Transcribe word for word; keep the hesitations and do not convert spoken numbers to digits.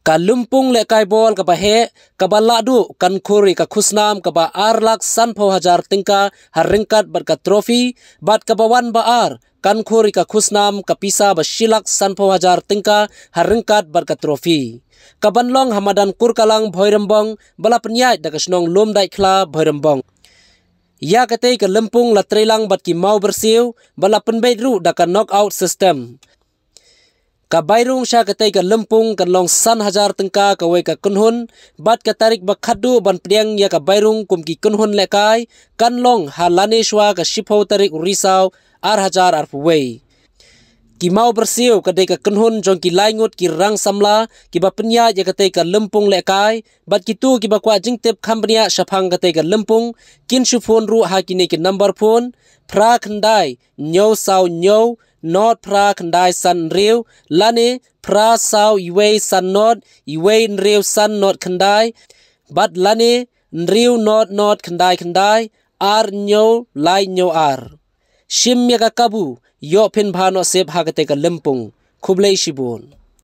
Ka lympung lehkai bol kaba heh, kaba lahduh, kan khur ïa ka khusnam kaba ar lak sanphew hajar tyngka ha ryngkat bad ka trophy, bad kaba wan ba ar, kan khur ïa ka khusnam ka pisa ba shi lak sanphew hajar tyngka ha ryngkat bad ka trophy. Kaban long ha madan Kurkalang Bhoirymbong, ba la pynïaid da ka shnong Lumdaitkhla Bhoirymbong. Ïa katei ka lympung la trei lang bad ki Mawbyrsiew, ba la pynbeit ruh da ka knockout system. Ka bairung sha katei ka lympung kan long san hajar tyngka kawei ka kynhun, bad ka tarik ba khatduh ban pdiang ïa ka bairung kum ki kynhun lehkai, kan long ha lane shwa ka shiphew tarik u Risaw, ar hajar arphew wei. Ki Mawbyrsiew ka dei ka kynhun jong ki lai ngut ki rang samla, kiba pynïaid ïa katei ka lympung lehkai, bad kito kiba kwah jingtip kham bniah shaphang katei ka lympung, kin shu phone ruh ha kine ki number phone, phra khyndai, hynñiew saw hynñiew, nod phra khyndai san hynriew, lane, phra saw iwei san nod, iwei hynriew san nod khyndai, bad lane, hynriew nod nod khyndai khyndai, ar hynñiew lai hynñiew ar. Shim ïa ka kabu, ïoh phin bha noh sep ha katei ka lympung. Khublei shibun.